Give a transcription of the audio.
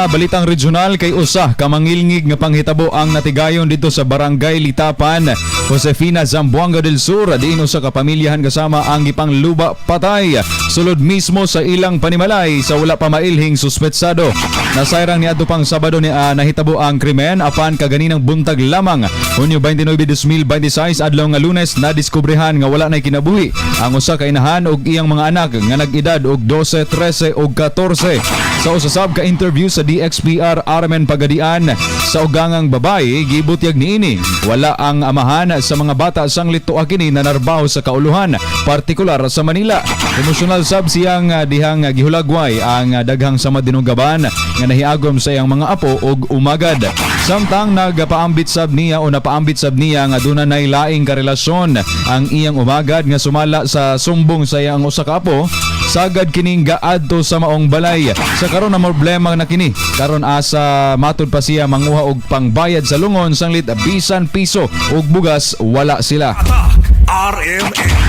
Sa balitang regional, kay usa ka mangilngig nga panghitabo ang natigayon dito sa Barangay Litapan, Josefina, Zamboanga del Sur, diin usa ka pamilyahan kasama ang gipangluba patay sulod mismo sa ilang panimalay sa wala pa mailhing suspetsado. Nasayrang niadto pang Sabado ni nahitabo ang krimen, apan kaganinang buntag lamang, Hunyo 29, 2026, adlaw nga Lunes, nadiskubrehan nga wala nay kinabuhi ang usa ka inahan ug iyang mga anak nga nag-edad og 12, 13 ug 14. Sa usa sab ka interview sa DXPR Armen Pagadian sa ugangang babae, gibutyag niini wala ang amahan sa mga bata sanglit tuwa kini nanarbaho sa kauluhan, partikular sa Manila. Emosyonal sab siyang dihang gihulagway ang daghang sama dinugaban nga nahiagom sa iyang mga apo ug umagad. Samtang nagpaambit sab niya o napaambit sab niya nga duna nay laing karelasyon ang iyang umagad nga sumala sa sumbong sa iyang usa ka apo, sagad kining gaadto sa maong balay. Sa karon na problema na kini. Karon asa matud pa siya manguha og pangbayad sa lungon sanglit bisan piso ug bugas wala sila. Tatak RMN.